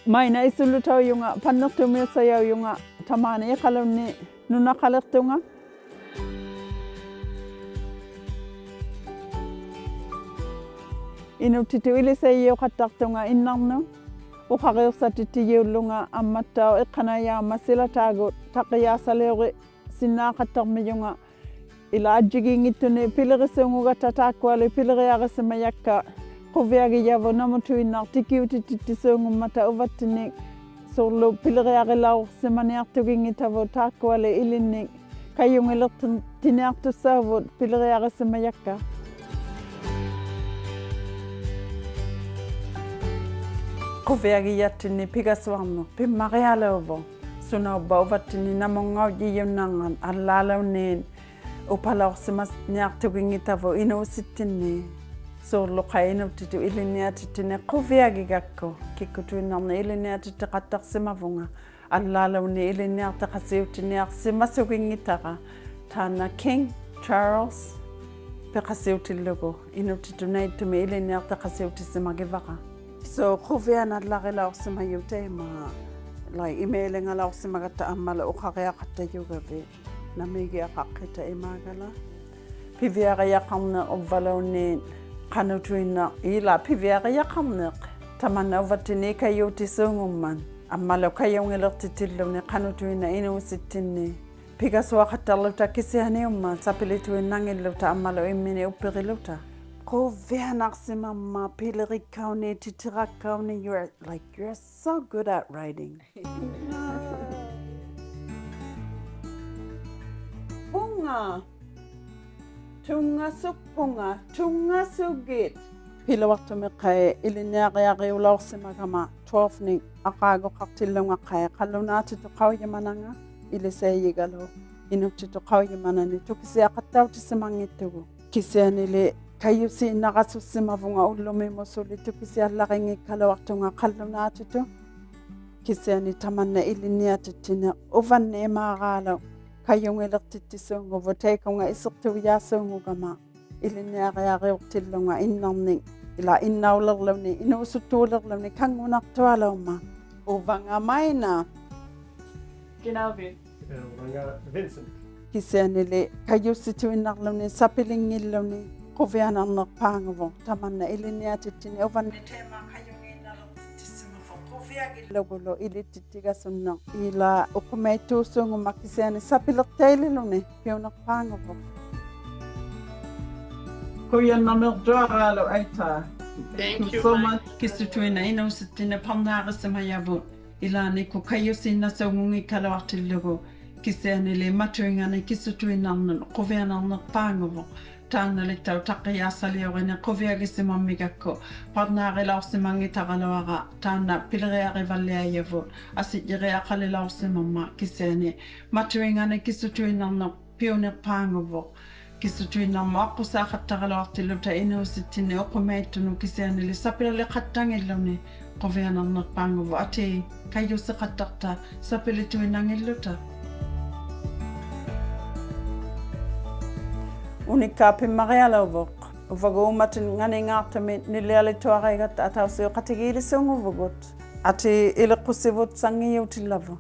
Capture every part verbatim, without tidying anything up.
Maina isulutaujunga, panniqtumiusajaujunga, tamaani Iqalunni nunaqaliqtunga. Inuktitut ilisajiuqattaqtunga innarnut, uqariuqsatittijiullunga ammattauq iqqanaijaummat silataagut taqqijaasaliurisinnaaqattarmijunga, ilaa ajjigiinngittunik pilirisuungugatta taakkuali piliriarisimajakka quviagijavut namutuinnaq tikiutitittisuungummata uvattinnik, suurlu piliriarilauqsimaniaqtuginngitavut taakkuali ilinnik kajungiliqtiniaqtussauvut piliriarisimajakka. Quviagijattinni pigasuarniq pimmarialauvuq, sunauvva uvattinni namunngaujjijunnarngat, allaalaunnit upalauqsimaniaqtuginngitavut inuusittinni. Suurlu qai inuktitut ilinniatittinni quviagigakku, kikkutuinnarniq ilinniatittiqattaqsimavunga, allaalaunnit ilinniaqtiqasiutiniaqsimasuginngitara. Taanna King Charles piqasiutillugu, inuktitut naittumik ilinniaqtiqasiutisimagivara. So, quvianallarilauqsimajuq taima, like, imiilingalauqsimagatta ammalu uqariaqattajugavit, namigiaqaqqitta imaagala. Piviarijaqarniq uvvaluunniit qanutuinnaq, ilaa piviarijaqarniq tamanna uvattinni ikajuutisuungummat, ammalu kajungiliqtittilluunniit qanutuinnaq inuusittinni. Pigasuaqattarluta kisianiummat sapilituinnanngilluta ammalu imminik uppiriluta. Quvianaqsimammat pilirikkaunit, titirakkaunit, you're like, you're so good at writing. Punga. Tungasukpunga, tungasugit. Piluaqtumik qai ilinniariariulauqsimagama twelve-nik aqaaguqaqtillunga qai qallunaatitut qaujimananga ilisajigalu inuktitut qaujimanani tukisiaqattautisimanngittugu. Kisianili kajusiinnarasussimavunga ullumimut suli tukisiallarinngikkaluaqtunga qallunaatitut. Kisiani tamanna ilinniatittiniq uvannik imaaraaluk kajungiliqtittisuunguvut taikunga isiqtuujaasuungugama ilinniariariuqtillunga innarnik, ilaa innaulirluni, inuusuttuulirluni kanngunaqtualaummat. Uvanga Maina. Kinavi. Uvanga Vincent. Kisianili kajusituinnarluni sapilinngilluni quvianarniq paanguvuq, tamanna ilinniatittiniq uvannik taima kajungiinnaliqtittisimavut quviagillugulu ilitittigasunniq, ilaa uqumaittuusuungummat kisiani sapiliqtaililuni piuniq paanguvuq. Qujannamiqtuaraaluk Aita. Thank you so much. Kisutuinnaq inuusittinni parnaarisimajavut, ilaanikkut kajusiinnasuungunngikkaluaqtillugu, kisianili matuinganik kisutuinnarnut quvianarniq paanguvuq, taannaliktauq taqqijaasaliurini quviagisimammigakku parnaarilauqsimanngitaraluara, taanna piliriarivalliajavut asijjiriaqalilauqsimammat, kisiani matuinganik kisutuinnarnut piuniq paanguvuq. Kisutuinnarmut aqqusaaqattaraluaqtilluta inuusittinni uqumaittunut kisianili sapiliqattanngilluni quvianarniq paanguvuq. Atii, kajusiqattaqta sapilituinnanngilluta. Unikkaat pimmarialauvuq. Uvagut uummatinganingaaqtumit nilialituaraigatta atausiuqatigiilisuunguvugut. Atii, iliqqusivut sanngijuutilavut.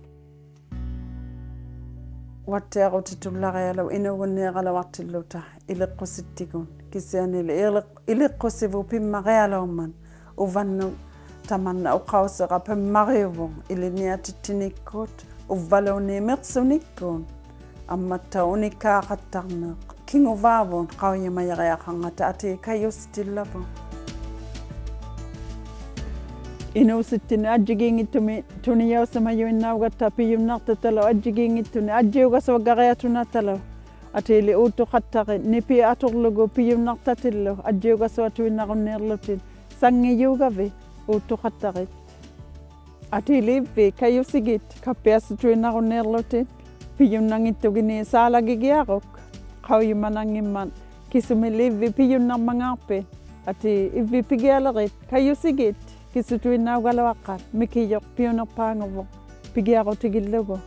Uattiarutitullarialuk inuugunniiraluaqtilluta iliqqusittigut, kisianili iliq-, iliqqusivut pimmarialaummat uvannut tamanna uqausira pimmariuvuq ilinniatittinikkut uvvaluunniit miqsunikkut. Ammattauq unikkaaqattarniq kinguvaavut qaujimajariaqarngata atii kajusitilavut. Inuusittinni ajjigiinngittumik tunijausimajuinnaugatta pijunnaqtatalu ajjigiinngittunik ajjiugasuaggariatunatalu. Atiili uuttuqattarit nipi aturlugu pijunnaqtatillu ajjiugasuatuinnarunniirlutit sanngijuugavit uuttuqattarit. Atiili ivvit kajusigit kappiasituinnarunniirlutit pijunnanngittuginit saalagigiaruk qaujimananngimmat kisumili ivvit pijunnarmangaaqpit. Atii ivvit pigialirit kajusigit kisutuinnaugaluaqpat mikijuq piuniq paanguvuq pigiarutigillugu.